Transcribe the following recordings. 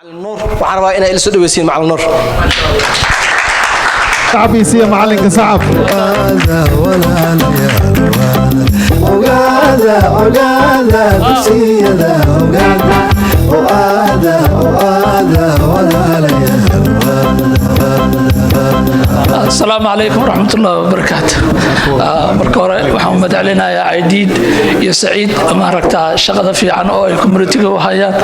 Nuur, waxaan rabaa inaa ila soo dhaweysiin Macalin Nuur. Sacabkiisiiyo macalinka sacab. Ogaada, ogaada, dugsiyada ogaada, oaada, oaada, walaalayaal. Asalaamu calaykum waraxmatullahi wabarakaatu. Marka hore waxaan u mahadcelinayaa Caydiid iyo Saciid, maaragtaa, shaqada fiican oo ay community-ga u hayaan,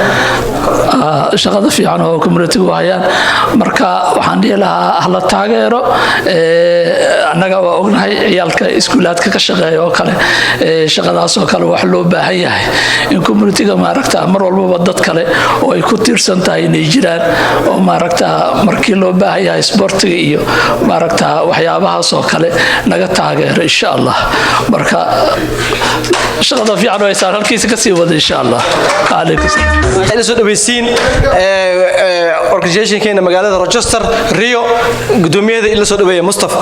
shaqada fiican oo community-ga u hayaan. Marka waxaan dhihi lahaa hala taageero. Annaga waa ognahay ciyaalka iskuulaadka ka shaqeeya oo kale, shaqadaas oo kale wax loo baahan yahay in community-ga, maaragta, mar walbaba dad kale oo ay ku tiirsan tahay inay jiraan oo, maaragta, markii loo baahan yahay sportiga iyo, maaragta, waxyaabahaas oo kale naga taageero, insha Allah. Marka shaqada fiican oo haysaan halkiisa kasii wada, insha Allah. Calaykum salaam. Ila soo dhaweysiin organizationkeena magaalada Rochester, Rio, gudoomiyada ila soo dhaweeya, Mustafa.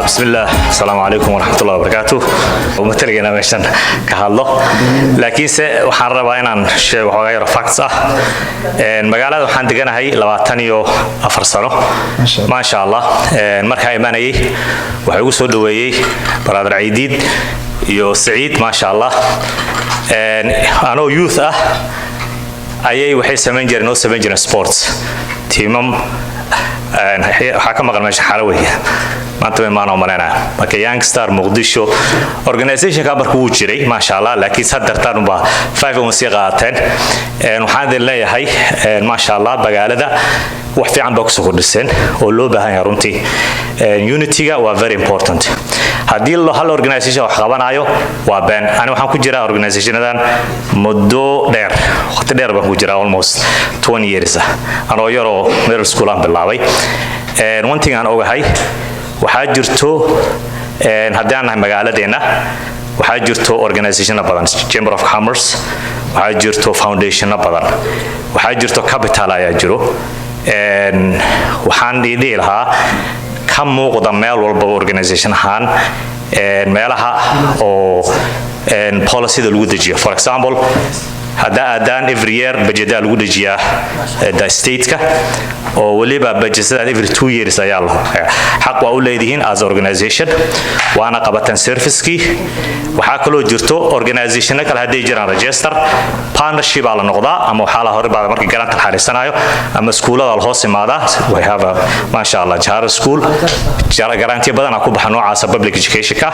بسم الله، السلام عليكم ورحمة الله وبركاته. ومتلقينا meeshan ka hadlo, laakiinse waxaan rabaa inaan sheego xoogaa yaro facts ah. Magaalada waxaan deganahay 24 sano, maasha Allah. Markaa imanayay waxaa igu soo dhaweeyey brother Caydiid iyo Saciid, maasha Allah. Anoo youth ah ayay waxay samayn jireen, noo samayn jireen sports teamam. Waxaa ka maqan meesha Xarawey, maanta ma imaanoo malaynaya. Marka Youngstar Muqdisho organizationka marka wuu jiray, maasha Allah, laakiin sadartaan unbaa 5 sii qaateen. Waxaan idin leeyahay, maasha Allah, magaalada wax fiican baa kusoo kordhiseen oo loo baahan yahay runtii. Unityga waa very important. Haddii hal organization wax qabanayo waa been. Ani waxaan ku jiraa organizationadan muddo dheer, waqti dheer baan ku jiraa, almost 20 years ah, anoo yaroo middle school aan bilaabay. One thing aan ogahay waxaa jirto, haddii aan nahay magaaladeenna, waxaa jirto organizationo badan, Chamber of Commerce waxaa jirto, foundationo badan waxaa jirto, capital ayaa jiro. Waxaan dhihi lahaa ka muuqda meel walbaba organization ahaan meelaha oo policyda lagu dejiyo. For example, haddaa aadaan every year budgetaa lagu dejiyaa the stateka, oo weliba budgetadaad every 2 years ayaa la xaq waa u leedihiin as organization, waana qabataan servicekii. Waxaa kaloo jirto organizationo kale hadday jiraan register partnership aa la noqdaa, ama waxaa la hore baa markii garanta la xariisanayo ama iskuullada la hoos imaadaa. We have a, maasha Allah, charter school. Garantiyo badan ku baxa noocaasa public educationka,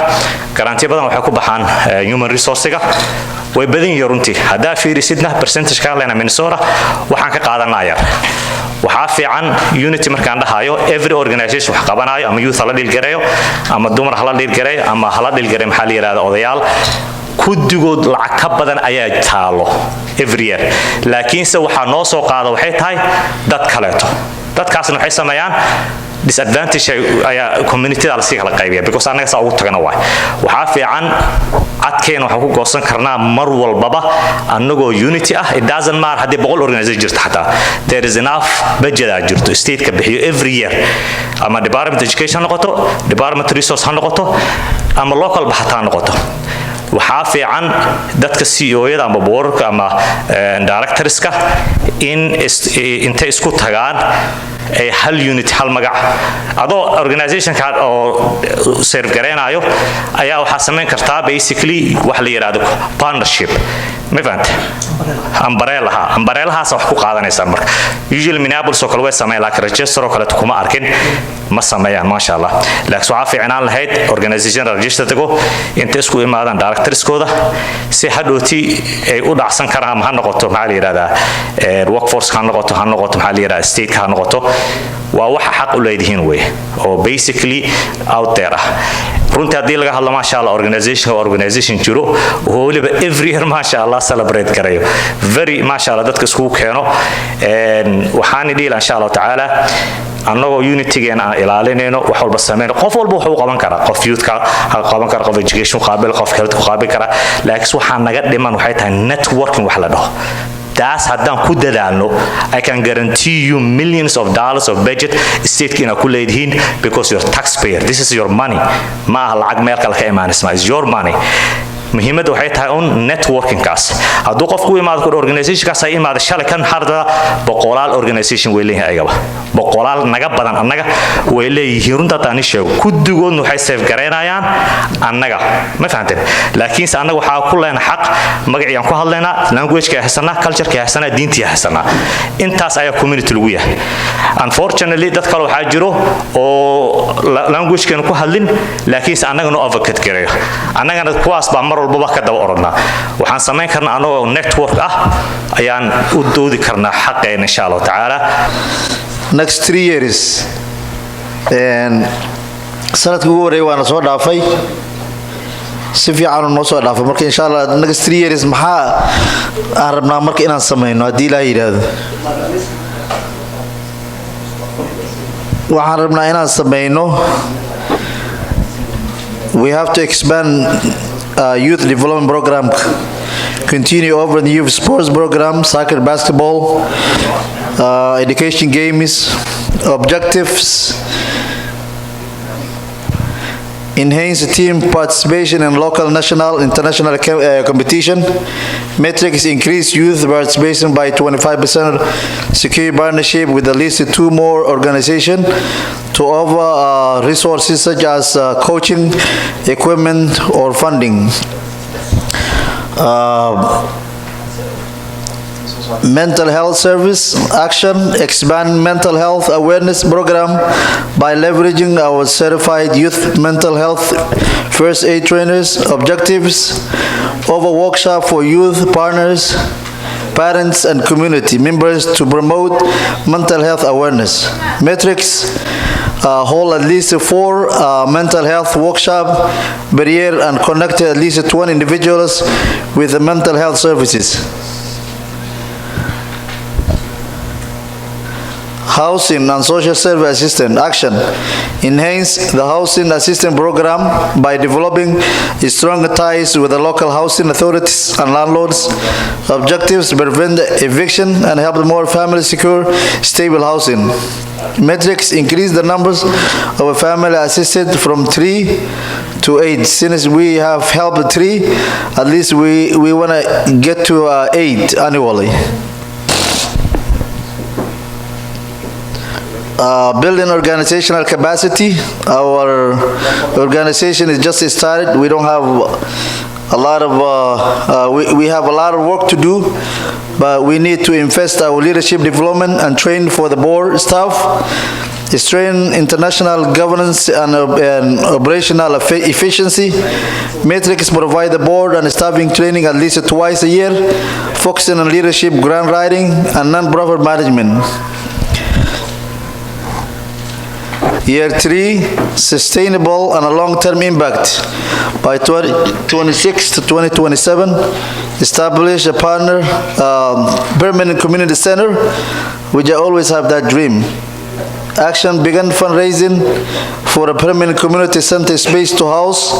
garantiyo badan waxay ku baxaan human resourcega, way badan yihiin runtii. Haddaa fiirisidna percentage ka hadlayna Minnesota waxaan ka qaadanaa yar. Waxaa fiican unity markaan dhahayo, every organization wax qabanayo, ama youth hala dhiilgareeyo, ama dumar hala dhiilgareeyo, ama hala dhiilgareeyo, maxaa la yidhahda, odayaal, guddigood lacag ka badan ayaa taalo every year. Laakiinse waxaa noo soo qaada waxay tahay dad kaleeto. Dadkaasna waxay sameeyaan disadvantage ayaa communityda lasii kala qaybiya, because annaga saa ugu tagana waay. Waxaa fiican cadkeena waxaan ku goosan karnaa mar walbaba annagoo unity ah. It doesn't matter haddii 100 organization jirto, xataa there is enough budget aa jirto stateka bixiyo every year, ama department education ha noqoto, department resource ha noqoto, ama local ba xataa noqoto. Waxaa fiican dadka CEO-yada ama boardka ama directorska in intay isku tagaan ay hal unit, hal magac, adoo organizationka oo serve gareynayo ayaa waxaa samayn kartaa basically wax la yidhaahdo partnership, ma fahante? Umbrellaha, umbrellahaas wax ku qaadanaysaa. Marka usually Minneapolis oo kale way sameeyaan, laakiin Rochester oo kaleeto kuma arkin, ma sameeyaan, maasha Allah. Laakiin waxaa fiicnaan lahayd organization register tago intay isku imaadaan directorskooda, si hadhooti ay u dhacsan karaan, ama ha noqoto, maxaa la yidhahdaa, workforce ha noqoto, ha noqoto, maxaa la yidhahdaa, stateka ha noqoto. Waa waxa xaq u leedihiin wey oo basically out there ah. Runtii haddii laga hadlo, maasha Allah, organization waa organization jiro oo weliba every year, maasha Allah, celebrate garayo, very, maasha Allah, dadka iskugu keeno. Waxaan dhihi lahaa, insha Allahu tacaala, annagoo unitygeena aan ilaalinayno, wax walba sameyn, qof walba wuxuu qaban karaa, qof youthka ha qaban kara, qof education qaabil, qof health ku qaabil kara, laakiin waxaa naga dhiman waxay tahay networking wax la dhaho. Taas haddaan ku dadaalno, I can guarantee you millions of dollars of budget stateka inaad ku leedihiin, because you're taxpayer. This is your money. Ma aha lacag meel kale ka imaanaysa, is your money. Muhiimadda waxay tahay un networkingkaas. Hadduu qofku u imaado ku organizationkaas ay imaado shalay kan harda, boqolaal organization way leeyihiin ayagaba, boqolaal naga badan annaga way leeyihiin. Runta haddaan sheego, guddigoodna waxay serve garaynayaan annaga, ma fahanteen? Laakiinse annaga waxaa ku leenahay xaq, magacii ku hadlaynaa, languageka haysanaa, cultureka haysanaa, diintii haysanaa. Intaas ayaa community lagu yahay. Unfortunately, dad kale waxaa jiro oo languagekeenu ku hadlin, laakiinse annaga no advocate gareeyo. Annagana kuwaas baa mar walbaba ka daba orodnaa. Waxaan samayn karnaa, annagoo network ah ayaan u doodi karnaa xaqeena, insha Allahu tacaala. Next 3 years, sanadkii ugu horreeyay waana soo dhaafay, si fiican noo soo dhaafay. Marka, insha Allah, next 3 years maxaa aan rabnaa marka inaan samayno? Haddii Ilaah yidhaahdo, waxaan rabnaa inaan samayno, we have to expand youth development program, continue over the youth sports program, soccer, basketball, education, games. Objectives: enhance team participation in local, national, international competition. Metrics: increase youth participation by 25%, secure partnership with at least two more organizations to offer resources such as coaching, equipment, or funding. Mental health service action: expand mental health awareness program by leveraging our certified youth mental health first aid trainers. Objectives: offer workshop for youth partners, parents, and community members to promote mental health awareness. Metrics: hold at least four mental health workshop per year and connect at least 20 individuals with the mental health services. Housing and social service assistant action: enhance the housing assistance program by developing strong ties with the local housing authorities and landlords. Objectives: prevent eviction and help more families secure stable housing. Metrics: increase the numbers of family assisted from 3 to 8. Since we have helped three, at least we want to get to 8 annually. Building organizational capacity. Our organization is just started. We don't have a lot of, we have a lot of work to do, but we need to invest our leadership development and train for the board staff, strengthen international governance and operational efficiency. Metrics: provide the board and staffing training at least twice a year, focusing on leadership, grant writing, and non-profit management. Year 3, sustainable and a long-term impact. By 2026 to 2027, establish a partner permanent community center, which I always have that dream. Action: began fundraising for a permanent community center space to house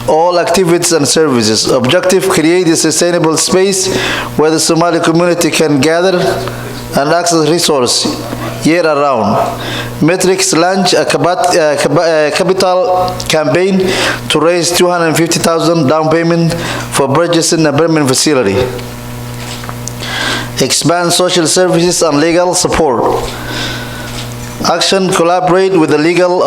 all activities and services. Objective: create a sustainable space where the Somali community can gather and access resource year around. Metrics: launch a capital campaign to raise 250,000 down payment for purchasing a permanent facility. Expand social services and legal support. Action: collaborate with the legal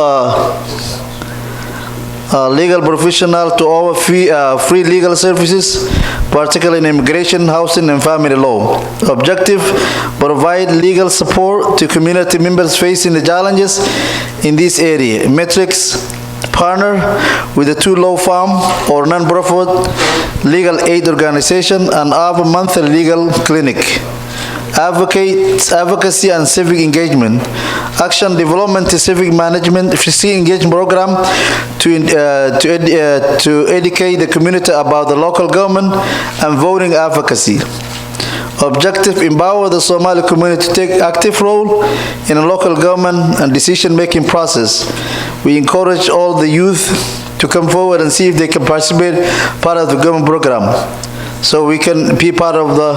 professional to offer free legal services, particularly in immigration, housing, and family law. Objective: provide legal support to community members facing the challenges in this area. Metrics: partner with the two law firm or non-profit legal aid organization and have a monthly legal clinic. Advocate, advocacy and civic engagement. Action: development civic management, civic engagement program to educate the community about the local government and voting advocacy. Objective: empower the Somali community to take active role in the local government and decision-making process. We encourage all the youth to come forward and see if they can participate part of the government program. so we can be part of the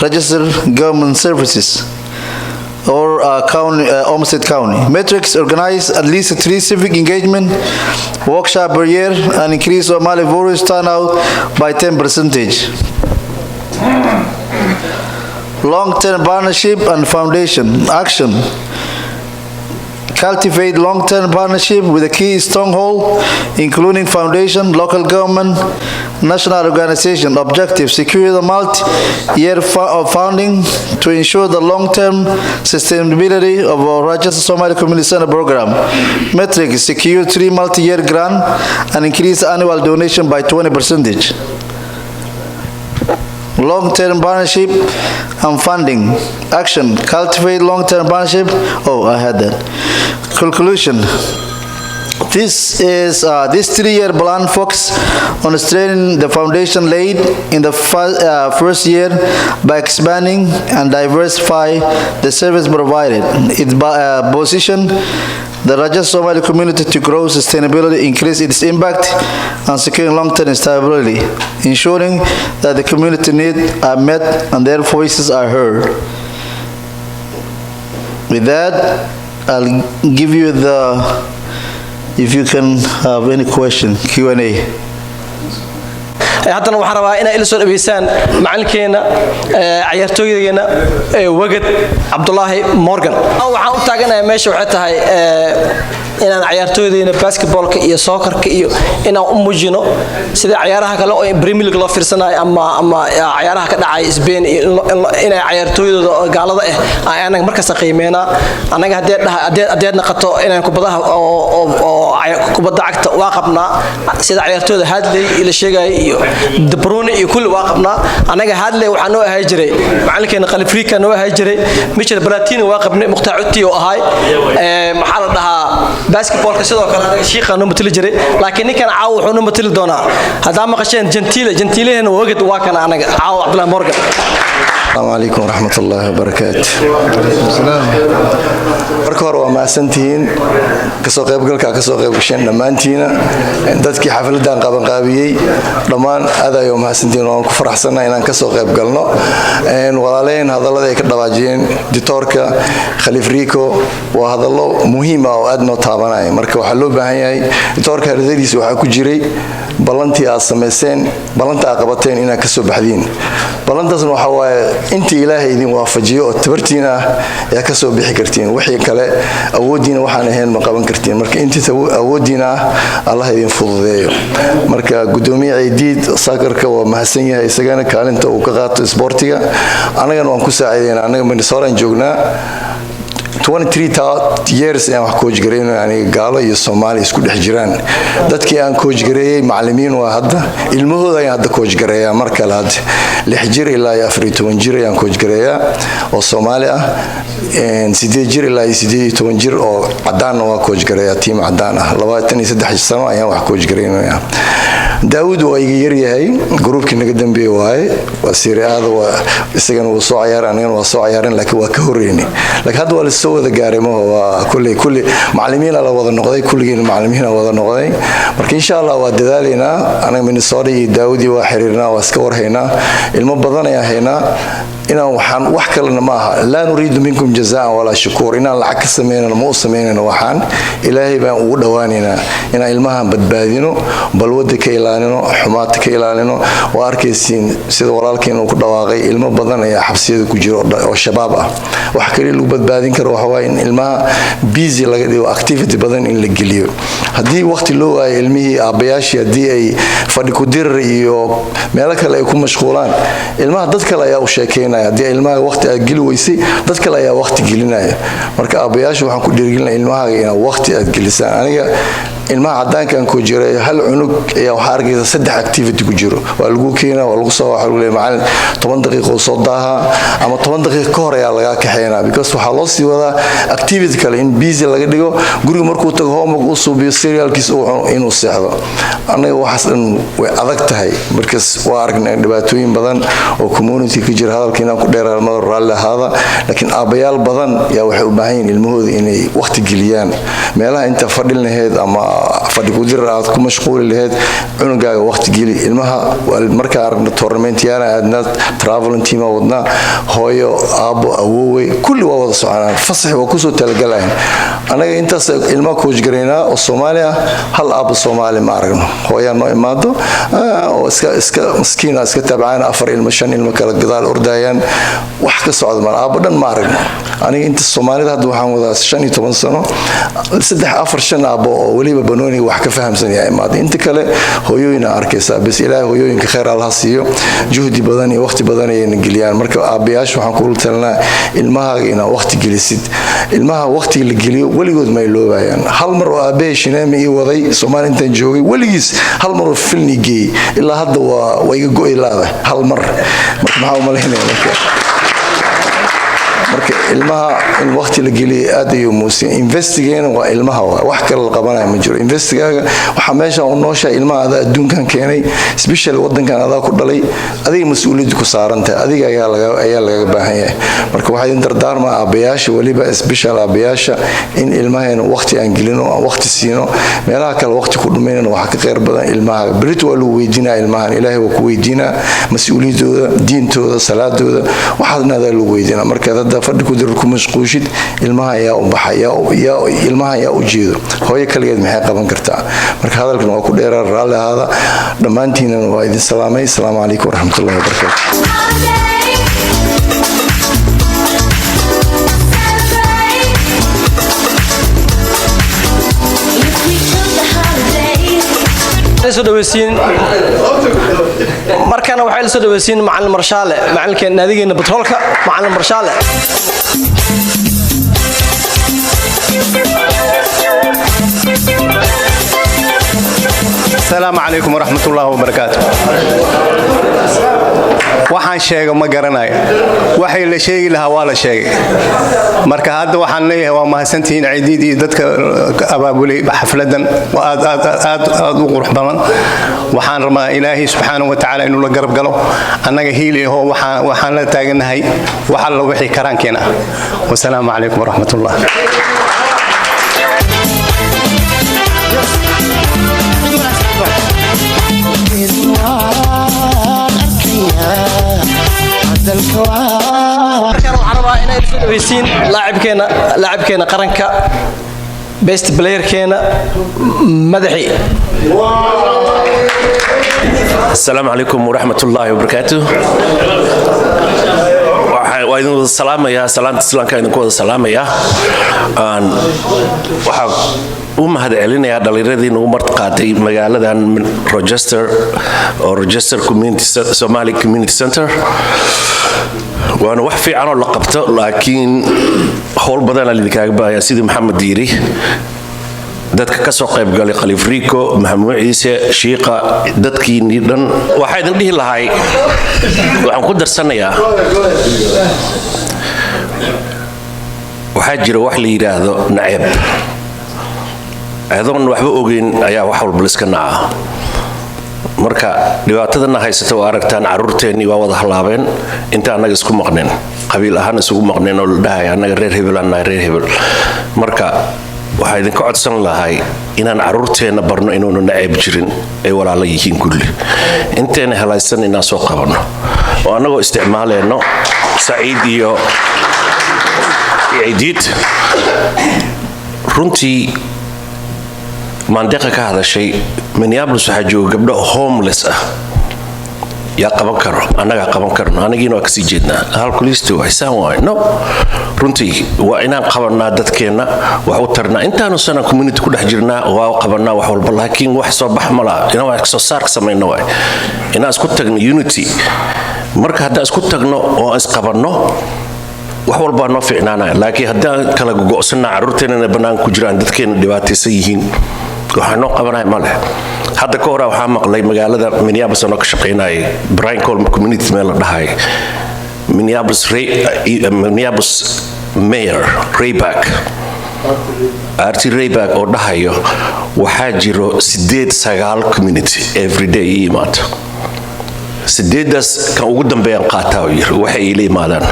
registered government services or county, Olmsted County. Metrics: organize at least three civic engagement workshop per year and increase Somali voters turnout by 10 percentage. Long-term partnership and foundation action: cultivate long-term partnership with a key stronghold, including foundation, local government, national organization. Objective: secure the multi-year funding to ensure the long-term sustainability of our Rochester Somali Community Center program. Metrics: secure three multi-year grant and increase annual donation by 20 percentage. Long-term partnership and funding action: cultivate long-term partnership. Oh, I had that. Conclusion: This 3-year plan focus on strengthening the foundation laid in the first year by expanding and diversify the service provided. It position the Rochester Somali community to grow sustainability, increase its impact, and secure long-term stability, ensuring that the community needs are met and their voices are heard. With that, I'll give you the, if you can have any question, Q&A. Haddana waxaan rabaa inay ila soo dhaweysaan macalinkeena, cayaartooydeena, Wagad Cabdulaahi Morgan. Waxaan u taaganahay meesha waxay tahay inaan cayaartooydeyna basketballka iyo soccerka iyo inaan u muujino sida cayaaraha kale oo Premier League loo fiirsanayo ama cayaaraha ka dhacay Spain iyo inay cayaartooydooda oo gaalada ah ay anaga markasta qiimeynaa. Anaga haddii naqato inaan kubadaha oo kubadda cagta waa qabnaa, sida cayaartooyda Hadley la sheegaya iyo De Bruyne iyo kulli waa qabnaa. Anaga Hadley waxaa noo ahay jiray macalinkeena Qalifrika noo ahay jiray, Michel Platini waa qabnay, Mukhtaar Cuti oo ahay. Maxaa la dhahaa, basketballka sidoo kale anaga shiiqa noo matali jiray, laakiin ninkan caawa wuxuu noo matali doonaa, haddaa maqasheen Gentile, Gentilehena Wagad waa kana anaga caawa Cabdullahi Morgan. السلام عليكم ورحمة الله وبركاته. Marka hore waa mahadsantihiin kasoo qaybgalka kasoo qayb gasheen dhammaantiina, dadkii xafladan qabanqaabiyey dhammaan aad ayuu mahadsantihiin. Waan ku faraxsannahay inaan kasoo qayb galno. Walaaleen hadallada ay ka dhawaajiyeen ditoorka Khaliif Rico waa hadallo muhiim ah oo aad noo taabanaya. Marka waxaa loo baahan yahay, ditoorka hadalladiisa waxaa ku jiray ballantii aad samayseen, ballanta aad qabateen inaad kasoo baxdiin. Ballantaasna waxaa waaye intii Ilaahay idin waafajiyo oo tabartiina ah ayaa kasoo bixi kartiin. Wixii kale awooddiina waxaan ahayn ma qaban kartiin. Marka intii awooddiina ah Allah idin fududeeyo. Marka gudoomiye Ciidiid soccerka waa mahadsan yahay, isagana kaalinta uu ka qaato isboortiga annagana waan ku saaciideyna. Annaga Minnesotaan joognaa, 23 years ayaan wax coach gareynayo aniga, gaalo iyo Soomaali isku dhex jiraan. Dadkii aan coach gareeyey macallimiin waa hadda, ilmahooda ayaan hadda coach gareeyaa. Mar kale hadda 6 jir ilaa iyo 14 jir ayaan coach gareeyaa oo Soomaali ah, 8 jir ilaa iyo 18 jir oo cadaanna waa coach gareeyaa, team cadaan ah. 23 sano ayaan wax coach gareynaya. Daawud waa iga yaryahay, groupkii naga dambeeye waaye, waa Serie A-da, waa isagana wuu soo cayaaray, anigana waa soo cayaarin, laakiin waa ka horreynay. Laakiin hadda waa lasoo wada gaaray maho, waa kulley kulli macallimiina la wada noqday, kulligiina macallimiina wada noqday. Marka insha Allah waa dadaalaynaa. Anaga Minnesota iyo Daawudii waa xiriirnaa, waa iska warhaynaa, ilmo badan ayaan haynaa. Inaan waxaan wax kalena ma aha, laa nuriidu minkum jazaan walaa shukuur, inaan lacag ka samaynano ma u samaynayno. Waxaan Ilaahay baan ugu dhowaanaynaa inaan ilmahan badbaadino, balwada ka ilaalino, xumaata ka ilaalino. Waa arkaysiin sida walaalkeen uu ku dhawaaqay, ilmo badan ayaa xabsiyada ku jira oo shabaab ah. Wax kaliya lagu badbaadin karo waxa waaye in ilmaha busy laga dhigo, activity badan in la geliyo. Haddii waqti loo waayo ilmihii, aabbayaashii haddii ay fadhi ku dirir iyo meelo kale ay ku mashquulaan, ilmaha dad kale ayaa u sheekeynaya. Haddii ilmaha waqti aad geli weysay, dad kale ayaa waqti gelinaya. Marka aabbayaashu waxaan ku dhiirigelinaya ilmahaaga inaad waqti aad gelisaan. Aniga ilmaha cadaankan ku jiray, hal cunug ayaa waxaa arkaysa saddex activity ku jiro. Waa lagu keenaa, waa lagu soo, waxaa lagu leeyahay macalin 10 daqiiqo soo daaha ama 10 daqiiqo ka hor ayaa lagaa kaxeynaa, because waxaa loo sii wadaa activity kale in busy laga dhigo. Guriga markuu tago, homework uu suubiyo, cerealkiis uu cuno, inuu seexdo. Annaga waxaas dhan way adag tahay. Markas waa aragnay dhibaatooyin badan oo community ka jira. Hadalka inaan ku dheeraarmado raalli ahaada, laakiin aabbayaal badan yaa waxay u baahan yihiin ilmahooda inay waqti geliyaan meelaha inta fadhin lahayd ama Fadhi kudirar aad ku mashquuli lahayd, cunugaaga waqti geli. Ilmaha markaa aragna, tournament-yaana aadna, traveling team wadnaa, hooyo, aabbo, awoowey, kulli waa wada soconaan. Fasax waa kusoo talagalayan. Anaga intaas ilmaha coach garaynaa oo Soomaali ah, hal aabbo Soomaali ma aragno. Hooyaa noo imaado oo iska maskiina, iska tabcaan, afar ilmo, shan ilmo kala gadaal ordayaan, wax ka socda mal, aabbo dhan ma aragno. Aniga inta Soomaalida hadda waxaan wadaa 15 sano, saddex, afar, shan aabbo oo weliba banooniga wax ka fahamsan yaa imaada. Inta kale hooyooyina arkaysaa. Bas Ilaahay hooyooyinka khayr Allaha siiyo, juhdi badan iyo waqti badan ayayna geliyaan. Marka aabbayaasha waxaan kula talinaa ilmahaaga inaad waqti gelisid. Ilmaha waqtiga la geliyo weligood ma iloobayaan. Hal mar oo aabbahay shineema ii waday Soomaali intaan joogay, weligiis hal mar oo film ii geeyey, ilaa hadda waa iga go'i laada hal mar. Marka maxaa u malaynaya? Marka ilmaha in waqti la geliya aad ayuu muusiya. Invest-igeena waa ilmaha, waa wax kale la qabanaya ma jiro. Invest-igaaga waxaa meesha u nooshahay ilmaha adaa adduunkan keenay, special wadankan adaa ku dhalay, adiga mas-uuliyadda ku saaran tahay, adiga ayaa lagaga baahan yahay. Marka waxaa idin dardaarmaa aabbayaasha, weliba special aabbayaasha, in ilmaheena waqti aan gelino, aan waqti siino. Meelaha kale waqti ku dhumaynana waxaa ka kheyr badan ilmaha. Berito waa lagu weydiinaa ilmahan, Ilaahay waa ku weydiinaa mas-uuliyadooda, diintooda, salaadooda, waxaasna adaa lagu weydiinaa. Marka hadda fadhi ku dirar ku mashquushid, ilmaha ayaa u baxay, ilmaha ayaa u jeedo. Hooyo kaligeed maxay qaban kartaa? Marka hadalkan waa ku dheeraa, raalli ahaada. Dhammaantiinana waa idin salaamay. Asalaamu calaykum waraxmatullahi wabarakaatu. Soo dhaweysiin. Markana waxay la soo dhaweysiin Macalin Marshaale, macalinkeen naadigeena batroolka, Macalin Marshaale. Asalaamu calaykum waraxmatullaahi wabarakaatu. Waxaan sheego ma garanayo, waxay la sheegi lahaa waa la sheegay. Marka hadda waxaan leeyahay waa mahadsantihiin, Ciidiid iyo dadka abaabulay xafladan, waa aad aad aad aad u qurux badan. Waxaan rabaa Ilaahay subxaanahu wa tacaala inuu la garab galo. Annaga hiil iho waxaan la taaganahay wax alla wixii karaankeena ah. Wasalaamu calaykum waraxmatullah. Markaan waxaan rabaa inay soo dhaweysiin laacibkeena qaranka, best player-keena, Madaxi. Asalaamu calaykum waraxmatullaahi wabarakaatu. Waa idin wada salaamayaa, salaanta islaamka idinku wada salaamayaa. Waxaa u mahad celinayaa dhallinyaradii nagu martiqaaday magaaladan Rochester oo Rochester Community Somali Community Center. Waana wax fiican oo la qabto, laakiin howl badanaa lidinkaaga baahaya. Sidii Maxamed yiri, dadka ka soo qayb galay, Khaliif Rico, Maxamuud Ciise, Shiiqa, dadkiinnii dhan, waxaa idin dhihi lahay, waxaan ku darsanayaa, waxaa jira wax la yidhaahdo naceeb. Adoon waxba ogeyn ayaa wax walba laiska nacaa. Marka dhibaatadana haysata waa aragtaan, caruurteennii waa wada halaabeen inta annaga isku maqneen, qabiil ahaan isugu maqneen, oo la dhahay annaga reer hebel, annaga reer hebel. Marka waxaa idinka codsan lahay inaan caruurteenna barno inuunu naceeb jirin, ay walaalo yihiin kulli. Inteena helaysan inaan soo qabanno oo annagoo isticmaaleenno Saciid iyo Ciidiid. Runtii Maandeeqa ka hadashay, Minneapolis waxaa jooga gabdho homeless ah. Yaa qaban karo? Annagaa qaban karno, anigiina waa kasii jeednaa. Halkulisti waay, saan waay. No, runtii waa inaan qabanaa, dadkeenna wax u tarnaa. Intaanu sana community ku dhex jirnaa, waa qabanaa wax walba, laakiin wax soo bax ma laha. Inaan wax soo saar ka samayno waay, inaan isku tagno, unity. Marka haddaan isku tagno oo aan isqabanno, wax walbaa noo fiicnaanaya. Laakiin haddaan kala gogo'sanna, carruurteennana bannaanka ku jiraan, dadkeenna dhibaataysan yihiin, waxaa noo qabanaya ma leh. Hadda ka hora waxaa maqlay magaalada Minneapolis anoo ka shaqaynayay, Brian Coyle Community meel la dhahay, Minneapolis Mayor Rayback, Artie Rayback, oo dhahayo waxaa jiro sideed, sagaal community everyday ii imaado. Sideedaas kan ugu dambeeyaan qaataa, uu yiri, waxay iila yimaadaan.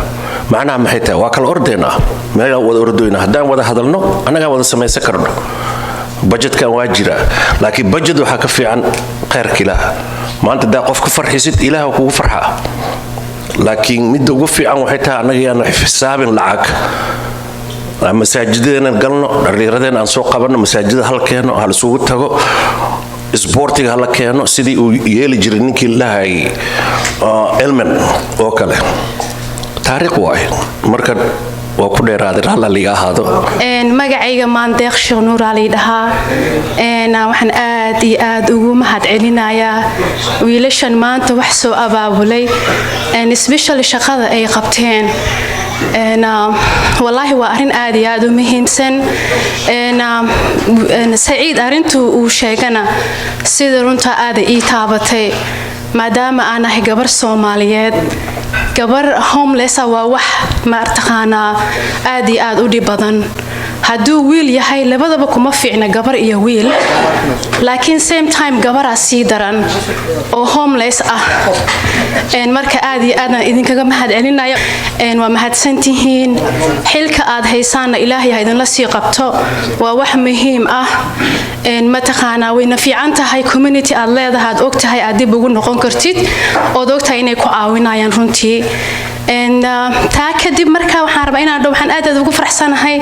Macnaha maxay tahay? Waa kala ordaynaa, meelaan wada ordoynaa. Haddaan wada hadalno, annagaa wada samaysan karno. Budgetkan waa jira, laakiin budget waxaa ka fiican khayrka Ilaah. Maanta daa qof ka farxisid, Ilaah kugu farxaa. Laakiin midda ugu fiican waxay tahay annaga yaanu xisaabin lacag. Masaajidadeenan galno, dhallinyaradeen aan soo qabanno, masaajida hal keeno, ha lisugu tago, isboortiga hala keeno, sidii uu yeeli jiray ninkii lahay Elman oo kale. Taariikh waaye. Marka waa ku dheeraaday, ralla liga ahaado. Magacayga Maandeeq Sheekh Nuuraa lay dhahaa. Waxaan aad iyo aad ugu mahad celinayaa wiilashan maanta wax soo abaabulay, especially shaqada ay qabteen. Wallaahi waa arrin aad iyo aad u muhiimsan. Saciid arrintuu uu sheegana sida runta aada ii taabatay, maadaama aan ahay gabar Soomaaliyeed. Gabar homeless ah waa wax maartaqaanaa aad iyo aad u dhib badan. Hadduu wiil yahay, labadaba kuma fiicna, gabar iyo wiil, laakiin same time gabaraa sii daran oo homeless ah. Marka aad iyo aadaan idinkaga mahad celinaya. Waa mahadsantihiin. Xilka aad haysaanna Ilaahay ha idinla sii qabto. Waa wax muhiim ah. Mataqaanaa, wayna fiican tahay community aad leedahay, aad ogtahay aad dib ugu noqon kartid, ood ogtahay inay ku caawinayaan runtii. Taa kadib marka waxaan rabaa inaan waxaan aad aad ugu faraxsanahay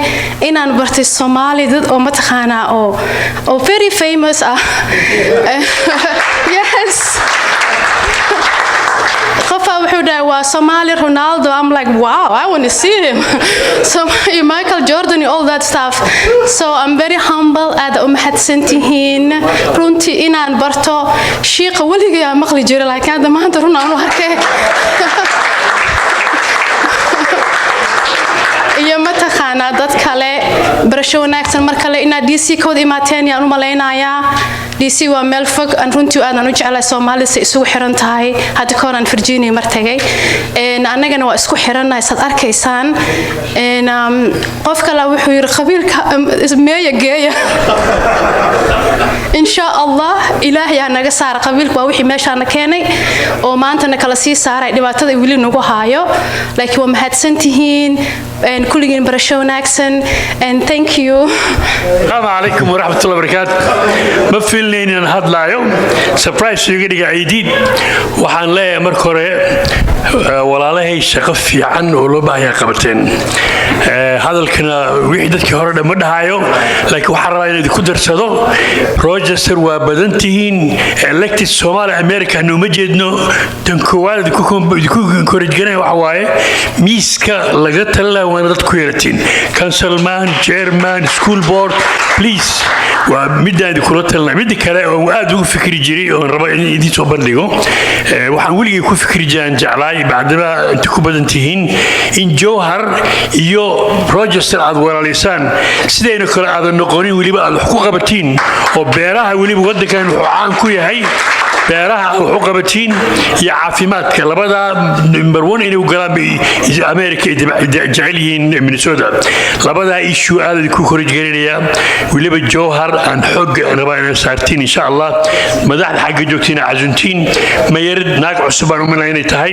inaan bartay Soomaali dad oo mataqaanaa oo very famous ah. Yes, qofaa wuxuu dhahay waa Somali Ronaldo. I'm like, "Wow, I want to see him." So Michael Jordan and all that stuff. So I'm very humble. Aad u mahadsantihiin runtii. Inaan barto shiiqa weligay aan maqli jiray, laakiin hadda maanta run aan u arkay iyo mataqaanaa dad kale. Barasho wanaagsan. Mar kale inaad DC ka wada imaateen yaan u malaynayaa. DC waa meel fog aan runtii aadaan u jeclahay. Soomaalida say isugu xiran tahay. Hadda ka hor aan Virginia mar tagay. Annagana waa isku xirannahay, saad arkaysaan. Qof kale wuxuu yidhi qabiilka meeya geeya. Insha Allah Ilaahay ha naga saara qabiilka. Waa wixii meeshaana keenay oo maantana kala sii saaray, dhibaatada weli nagu haayo. Laakiin waa mahadsantihiin kulligiin. Barasho wanaagsan and thank you. Asalaamu calaykum waraxmatullahi wabarakaatu. Ma filnayn inaan hadlaayo, surprise iga dhiga Ciidiid. Waxaan leeyahay marka hore, walaalahay, shaqo fiican oo loo baahanyaa qabateen. Hadalkana wixii dadkii hore dhan ma dhahayo, laakiin waxaan rabaa inaan idinku darsado. Rochester waa badan tihiin, elected Somali America nooma jeedno. Tan koowaad idinku encourage ganaya waxa waaye, miiska laga talinaya waana dad ku yeeratiin, councilman, chairman, school board, please. Waa midaan idinkula talinaya. Midda kale oo aad ugu fikri jiray oon raba in idiin soo bandhigo, waxaan weligay ku fikri jiraan jeclaay, bacdama inta ku badan tihiin, in Jowhar iyo Rochester aad walaalaysaan, sidayna kale aadan noqonin, weliba aad wax ku qabatiin oo beeraha. Weliba waddankan wuxuu caan ku yahay beeraha. Aad wax u qabatiin iyo caafimaadka, labadaa number one inay u galaan bay America ay jecel yihiin Minnesota. Labadaa issue aad idinku encourage garinayaa. Weliba Jowhar aan xoog rabaa inaan saartiin, insha Allah. Madaxda xagga joogtiin casuntiin, mayarid naag cusub baan u malaa inay tahay.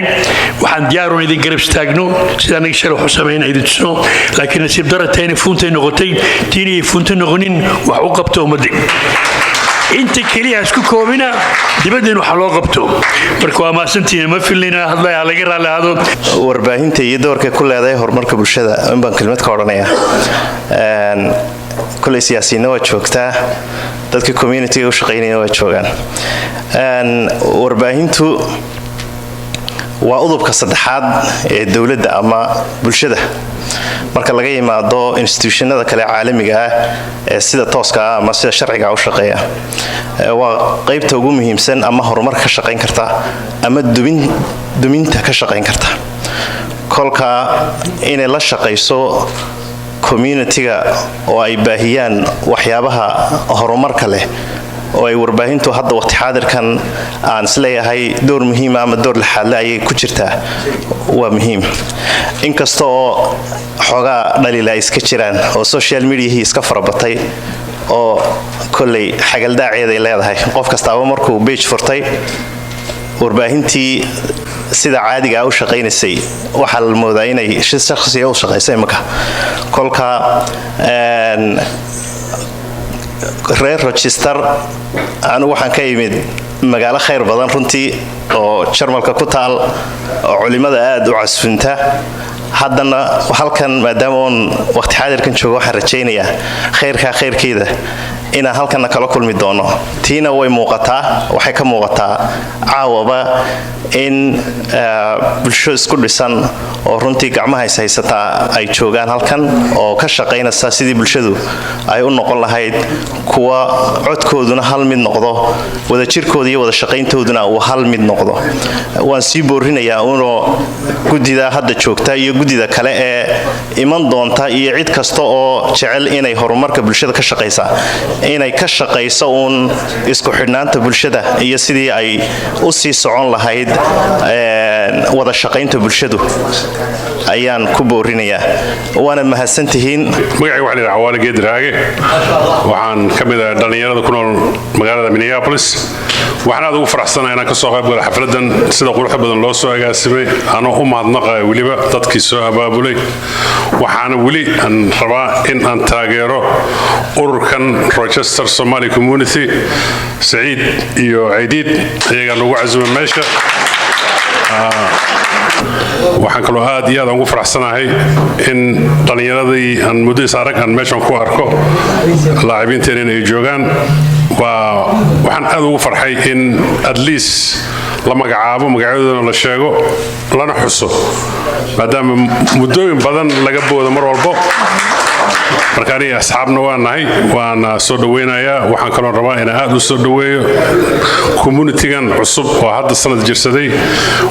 Waxaan diyaarun idin garab istaagno sida anaga shalay wax u samayna idin tusno. Laakiin nasiib dara tayna fuuntay noqotay, tiinayay fuunta noqonin. Wax u qabto ummadda inta keliya isku koobina, dibadeen waxa loo qabto. Marka waa mahadsantihiin. Ma filnayna hadlaya, laga raalli ahaado. Warbaahinta iyo doorka ku leedahay horumarka bulshada in baan kelmad ka odhanaya. Koley siyaasiyiinna waa joogtaa, dadka communityga u shaqaynaya waa joogaan. Warbaahintu waa udubka saddexaad ee dowladda ama bulshada, marka laga yimaado institutionada kale caalamiga ah ee sida tooska ah ama sida sharciga u shaqeeya. Waa qaybta ugu muhiimsan ama horumar ka shaqayn karta ama duminta ka shaqayn karta. Kolka inay la shaqayso community-ga oo ay baahiyaan waxyaabaha horumarka leh oo ay warbaahintu hadda waqti xaadirkan aan isleeyahay door muhiima ama door lixaadle ayay ku jirtaa, waa muhiim. Inkasta oo xoogaa dhaliila ay iska jiraan oo social mediahii iska farabatay oo kolley xagaldaaceed ay leedahay, qof kastaaba markuu page furtay, warbaahintii sida caadiga ah u shaqaynaysay waxaa la moodaa inay si shakhsiya u shaqayso imika. Kolka Reer Rochester, anigu waxaan ka imid magaalo khayr badan runtii oo Jarmalka ku taal oo culimada aad u casfinta. Haddana halkan maadaama oon waqti xaadirkan joogo, waxaan rajaynayaa khayrkaa khayrkeeda inaan halkanna kala kulmi doono. Tiina way muuqataa, waxay ka muuqataa caawaba in bulsho isku dhisan oo runtii gacmaha is haysataa ay joogaan halkan oo ka shaqaynaysa sidii bulshadu ay u noqon lahayd kuwa codkooduna hal mid noqdo, wadajirkooda iyo wada shaqayntooduna uu hal mid noqdo. Waan sii boorinayaa unoo guddida hadda joogta iyo guddida kale ee iman doonta iyo cid kasta oo jecel inay horumarka bulshada ka shaqaysa inay ka shaqayso uun isku xidhnaanta bulshada iyo sidii ay u sii socon lahayd wada shaqaynta bulshadu ayaan ku boorinayaa. Waana mahadsantihiin. Magacayga waxaa la yidhaha Cawaale Geed Raage. Waxaan ka mid ahay dhallinyarada ku nool magaalada Minneapolis. Waxaan aad ugu faraxsanahay inaan kasoo qayb galo xafladan sida quruxda badan loo soo agaasimay, anoo u mahadnaqaya weliba dadkii soo abaabulay. Waxaana weli aan rabaa in aan taageero ururkan Rochester Somali Community. Saciid iyo Caydiid iyagaa lagu casumay meesha. Waxaan kaloo aad iyo aad ugu faraxsanahay in dhallinyaradii aan muddo is arag aan meeshan ku arko, laacibiinteen in ay joogaan. Waa waxaan aad ugu farxay in at least la magacaabo magacyadoodana, la sheego lana xuso, maadaama muddooyin badan laga boodo mar walbo. Marka aniga asxaabna waa nahay, waana soo dhaweynayaa. Waxaan kaloo rabaa inaan aad u soo dhoweeyo communitygan cusub oo hadda sanad jirsaday.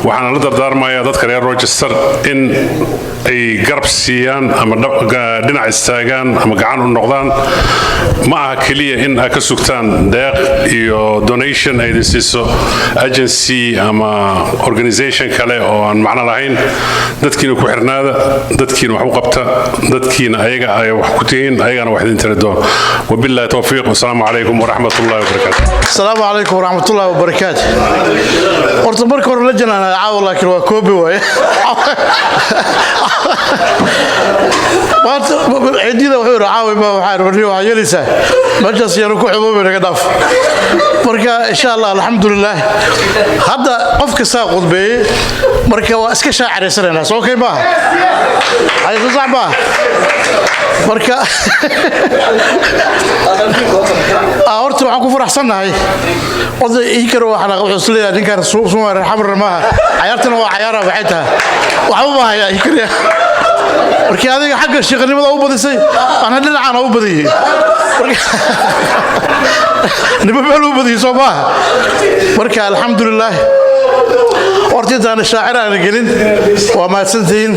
Waxaana la dardaarmayaa dadka reer Rochester in ay garab siiyaan ama dhinac istaagaan ama gacan u noqdaan. Ma aha keliya in aad ka sugtaan deeq iyo donation ay idin siiso agency ama organization kale oo aan macno lahayn. Dadkiina ku xirnaada, dadkiina wax u qabta, dadkiina ayaga ay wax ku tihiin, ayagana wax idin tari doon. Wabillahi towfiiq, wasalaamu calaykum waraxmat ullahi wabarakaatu. Asalaamu calaykum waraxmatullahi wabarakaatu. Horta marka hore la janaan caawa, laakiin waa koobi waaye. Maanta ciidida wuxuu yidhi caawi ma waxaan warni waxaa yeelaysaa meeshaas yanu ku xuboobi naga dhaaf. Marka insha Allah, alxamdulilah, hadda qof kastaa qudbeeyey, marka waa iska shaaciraysanaynaa. Soo kay maaha? Hayso sax maaha? Marka horta waxaan ku faraxsannahay oday ii karo waxaan wuxuu is leeyahay ninkan sumar xamar maaha, cayaartana waa cayaara, maxay tahay, waxba ma hayaa ii kariya. Markii adiga xagga sheekhnimada u badisay, ana dhinacana u badiyey, nima meel u badiyey soo maaha? Marka alxamdulilaah, horta intaan shaacir aana gelin, waa mahadsantihiin.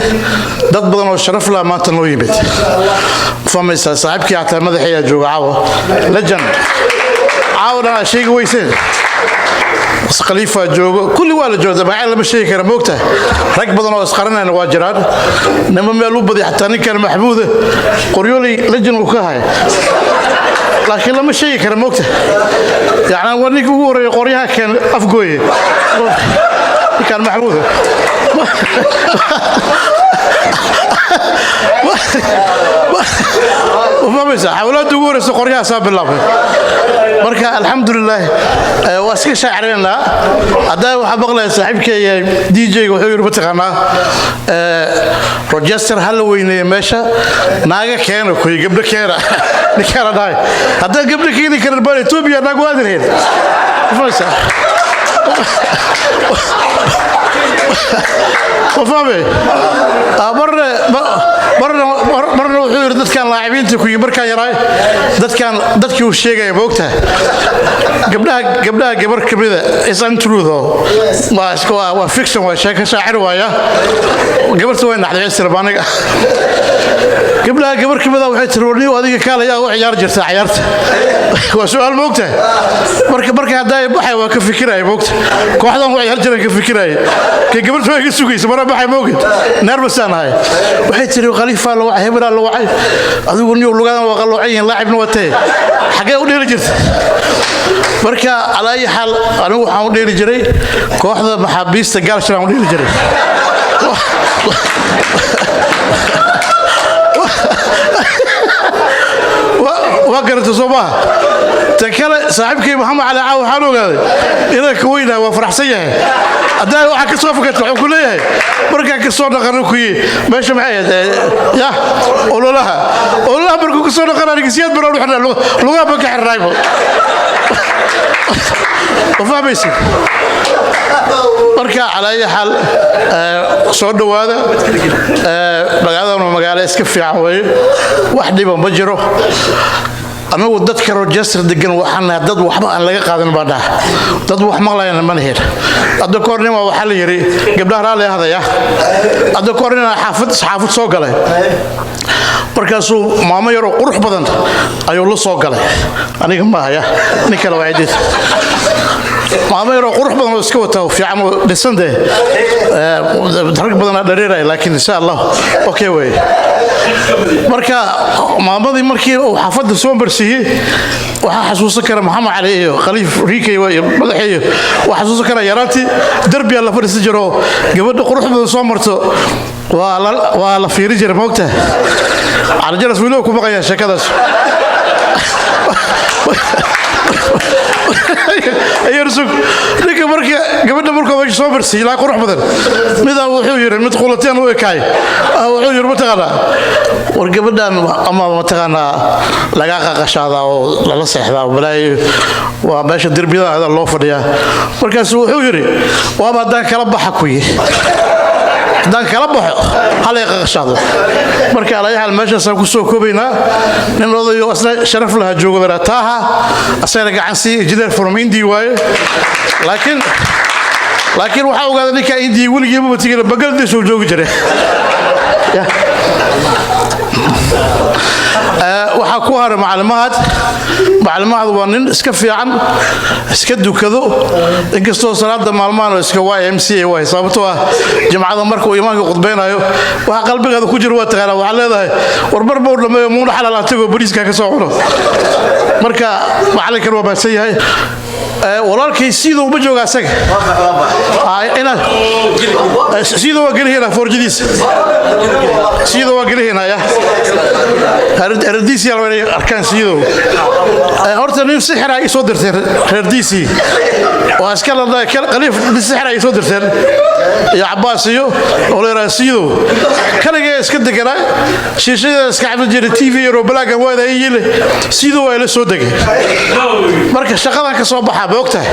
Dad badan oo sharaf lah maanta noo yimid, fahmaysaa? Saaxiibkii xataa madaxayaa jooga caawa, lejan caawa dhan aa sheegi weyseen. Khaliifaa joogo, kulli waa la joogta, magacyo lama sheegi kara, moogtahay? Rag badan oo isqaranayna waa jiraan, nima meel u badiy. Xataa ninkan Maxmuuda Qoryooley lejan uu ka haya, laakiin lama sheegi kara, moogta? Yacni waa ninka ugu horreeya qoryaha keen Afgooye, ninkan Maxmuuda. Fahmaysa? Xawlaadda ugu horreysa qoryahaasaa bilaabay. Marka alxamdulilaah, waa iska shaaciraynaa. Haddaa waxaa maqlaya saaxiibkayga DJ-ga wuxuu yidhi, mataqaanaa, Rochester ha la weyneeye, meesha naaga keena, kuy gabdho keena. Ninkaana dhahay haddaan gabdho keeni karin baan Etoobiya naag waadi lahayd. Fahmaysa? Fahme? Marna marna marna wuxuu yidhi dadkan laacibiinta ku yimi markaan yaraay, dadkan dadkii uu sheegaya, ma ogtahay? Gabdhaha gabar ka mida is untrue though, waa fiction, waa sheeko shaacir waaya. Gabarta way naxday cisir aniga. Gabdhaha gabar ka mida waxay tiri, warniyo adiga kaalayaa u ciyaar jirtaa ciyaarta? Waa su'aal, ma ogtahay? Marka haddaa baxay waa ka fikiraya, ma ogtahay? Kooxdan u ciyaar jiran ka fikiraya, kay gabarta waa iga sugaysa mara baxay, ma ogid? Nervous aan ahay. Waxay tiri Khaliifaa la wacay, hebelaa la wacay, adigu niyo lugadan waa qaloocan yihiin, laacibna waa tahe, xagee u dheeli jirta? Marka calaa ayi xaal, anigu waxaan u dheeli jiray kooxda maxaabiista Gaalshir aan u dheeli jiray. Waa garata, soo maaha? Tan kale, saaxiibkay Maxamed Cali Caaw waxaan ogaaday inaan ka weynahay. Waa faraxsan yahay haddaa waxaa ka soo fakarta. Wuxuu ku leeyahay markaan ka soo dhaqano kuyi meesha, maxay ahayd ya, ololaha, ololaha markuu ka soo dhaqano, aniga Siyaad Baraan u xirnaa, lugaha baan ka xirnaaybo. Ma fahmaysid? Marka calaa ayi xaal, soo dhowaada. Magaaladan waa magaalo iska fiican weeye, wax dhiba ma jiro. Anagu dadka Rochester degan waxaan nahay dad waxba aan laga qaadan baan dhaha, dad wax maqlayana ma lihin. Hadda kahor nin waxaa la yidhi, gabdhaha raalli ahdaya, hadda kahor nin xaafad xaafad soo galay, markaasuu maamo yaroo qurux badan ayuu la soo galay. Aniga maahaya, nin kale waa cidid. Maamo yaroo qurux badan oo iska wataa oo fiican oo dhisan dee, rag badanaa dhareeraya, laakiin insha Allah okay wey. Marka maamadii markii uu xaafadda soo marsiiyey, waxaa xasuusan kara Maxamed Cali iyo Khaliif Riikay iyo madaxeeyo, waxaa xasuusan kara yaraantii derbiyaa la fadhiisan jiro, gabadha qurux badan soo marto waa la fiiri jiray. Moogtahay, Calijaras wiiloo ku maqayaa sheekadaas. Sug ninka marka gabadha markuu meesha soo marsiiyey laa qurux badan, midaa wuxuu yidhi, mid qulateen u ekaay wuxuu yidhi, mataqaanaa, war gabadhan ama mataqaanaa lagaa qaqashaadaa oo lala seexdaa, balaayo waa meesha derbiyada loo fadhiyaa. Markaasu wuxuu yidhi, waaba haddaan kala baxa kuyi, haddaan kala baxo halay qaqashaado. Marka alayaxal meeshaasaan ku soo koobaynaa. Nin odayo asna sharaf lahaa joogo baraa taaha, asagana gacan sii, engineer from India waaye. Laakiin waxaa ogaaday ninkaa India weligii maba tegin, Bangladesh uu joogi jiray. Waxaa ku haray macalimahaad. Macalimahaad waa nin iska fiican, iska dukado, inkastoo salaada maalmahan oo iska YMCA waay, sababtoo ah jimcada marka uu imaanka khudbaynayo waxa qalbigeeda ku jira waa taqaanaa. Waxaa leedahay war mar buu dhameeyo muuna xalaal atagoo bariiska ka soo cuno. Marka macalinkan waa mahadsan yahay. Walaalkay sidoo uma jooga asaga, sidoo waa gelihaynaa foorjadiisa, sidoo waa gelihaynaa ya reerdiisii inay arkaan siidow. Horta nin sixir ay soo dirteen reerdiisii, waa iska la Khaliif, nin sixir ay soo dirteen iyo Cabaas iyo oo la yidhaha siidow. Kaligee iska deganaa, shiishadeeda iska cabsan jiray, TV yaroo balaagan waada yile, siidow waa ila soo degay. Marka shaqadan ka soo baxaa, ma ogtahay,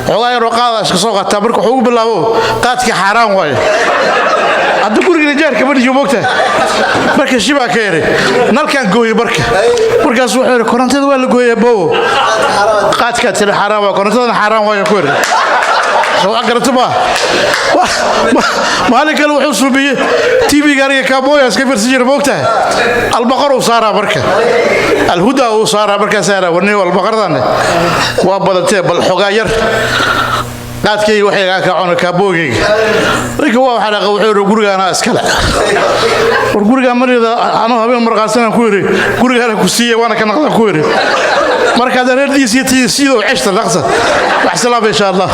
xoogaa yaroo qaadaa iska soo qaataa. Marka wuxuu ugu bilaabo, qaadkii xaaraan waaye, hadda gurigana jaarka ma dhiyo, moogtahay. Marka shibaa ka yari nalkaan gooyey. Marka markaas wuxuu yidhi, korontada waa la gooyaa bowo, qaadkaa tiri xaaraan waa, korontadana xaaraan waayo ku yidhi. Soo garata maa? Maalin kale wuxuu suubiyey TV-ga, aniga kaabooya iska fiirsan jira, moogtahay, Albaqar uu saaraa, marka Alhuda uu saaraa. Markaasaa warni Albaqardan waa badatee, bal xogaa yar qaadkayga waxaygaa ka cuna kaaboogayga. Ninka waa xanaqa, wuxuu yidhi, gurigaanaa iskale. War gurigaa marida anuu habeen marqaasanaan ku yidhi, gurigaana ku siiye waana ka naqdaan ku yidhi. Marka hadda reerdiisiyo tii sidoo ceshta dhaqsa wax salaama insha Allah.